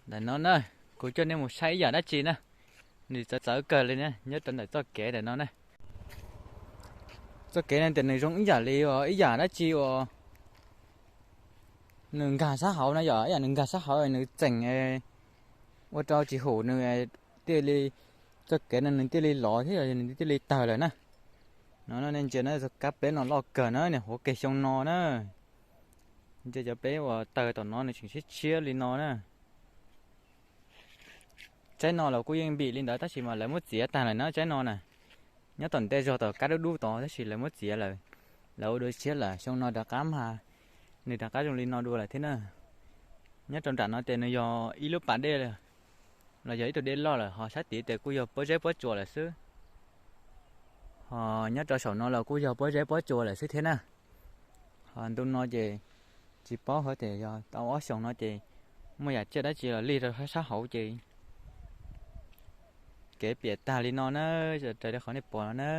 Ntawm no na, kuv coj nej mus saib ib yam dab tsi na, nws txawv txawv kawg li na, nyob rau ntawm txoj kev ntawm no na. Txoj kev no tias nws zoo ib yam li uas ib yam dab tsi uas nws nkag sab hauv na yom, ib yam nws nkag sab hauv nws txeem ua rau tsis hum nws thiaj li, txoj kev no nws thiaj li lov thiab yog nws thiaj li tawg lawm na. No nej ntsia na, kab peb no loj kawg na, niam huav keg xyoo no na. Ntsia cov peb uas tawg tom no nws tseem tshiab tshiab li no na. Tsaib no los kuj yeej npim li ntawd tab sis mas lawv muab txiav tag lawm na tsaib no na. Nyob tom ntej zog tom kab dub dub tod tab sis lawv muab txiav lawm, lawv ua dua tshiab lawm, xyoo no rov qab mas nws rov qab zoo li no dua lawm thiab na. Nyob rau nram no ces nws yog ib lub pas dej los yog ib tug dej loj lawm, ho sab tid ces kuj yog pob zeb pob tsuas lawm xwb. Ho nyob rau saum no los kuj yog pob zeb pob tsuas lawm xwb thiab na. Ho ntu no ces tsis paub hov tias yog tau ob xyoos no ces muaj yam tsiaj dab tsi los lig rau sab hauv ces kev piam tag li no na, raws li qhov nej pom no na.